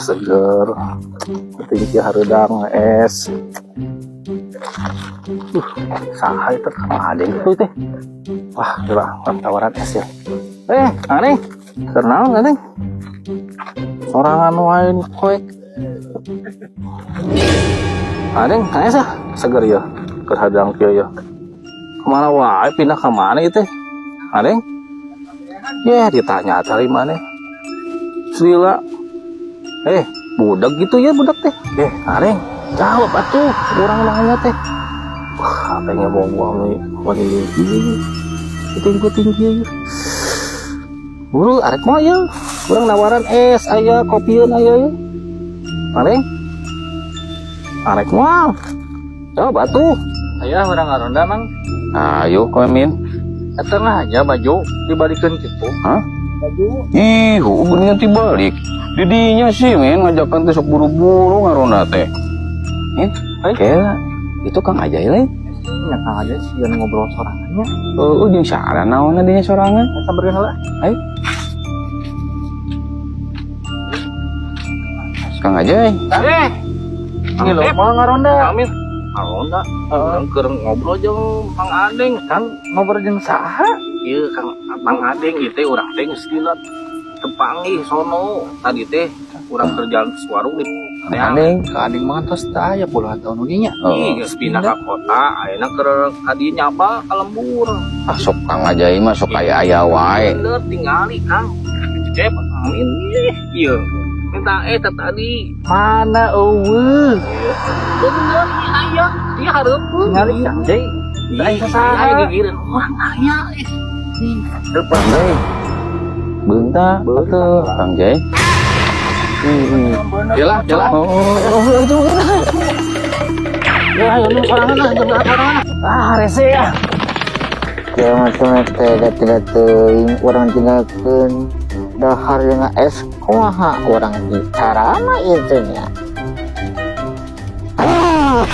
Seger. Penting kieu hareudang es. Saha itu Kang Adeng tuh teh? Wah, gila, tawaran es ya. Eh, Kang Adeng, keur naon, Kang Adeng? Sorangan wae nu poek. Adeng, kang es ya? Seger ya, keur hadang kieu ya. Kemana wae, pindah ke mana itu? Adeng? Ya, ditanya cari mana? Selila. Eh, budak gitu ya, budak teh. Eh, Adeng, jawab atuh, urang nanya teh. Wah, apa yang buang-buang nih? Wah, ini tinggi tinggi ya. Buru, arek mah ya. Urang nawaran es, aya kopieun aya ya. Adeng. Arek mah. Jawab atuh. Aya urang ngaronda, Mang. Ayo, komin. Eta aja baju dibalikeun kitu. Hah? Baju. Ih, geuningan tibalik. Didinya sih, men, ngajakan teh sok buru-buru ngaronda teh. Eh, kela itu Kang Ajay lain. Nya Kang aja sih yang ngobrol sorangannya. Oh, jeung saha naonna dinya sorangan? Samperin heula. Ayo. Kang Ajay. Eh, Ini lho, mau ngaronda. Amin. Ngaronda. Urang keur ngobrol jeung Kang Adeng. Kang ngobrol jeung saha? Ieu Kang Mang Adeng ieu teh urang teh geus lila tepanggih sono. Tadi teh urang keur jalan ke warung di Kang Adeng. Kang Adeng mah tos teu aya puluhan tahun oge nya. Oh. Ih, geus pindah ka kota, ayeuna keur ka dieu nyaba ka lembur. Ah, sok Kang Ajay mah sok aya-aya wae. Bener tingali, Kang. Cecep, amin ih, ieu. Minta teh tadi. Mana eueuh? Bener ieu aya, ieu hareupeun. Tingali Kang Jay. Ih, Aya saha? aya gigireun urang aya. Ih. Kang Jay. Beunta atuh Kang Jay. Yalah, yalah. Oh, itu. Ya, ayo nu sorangan lah, jeung sorangan. Ah, rese ya. Kiamat teh tidak teuing urang tinggalkeun dahar jeung es kumaha urang di carana ieu teh nya. Ah.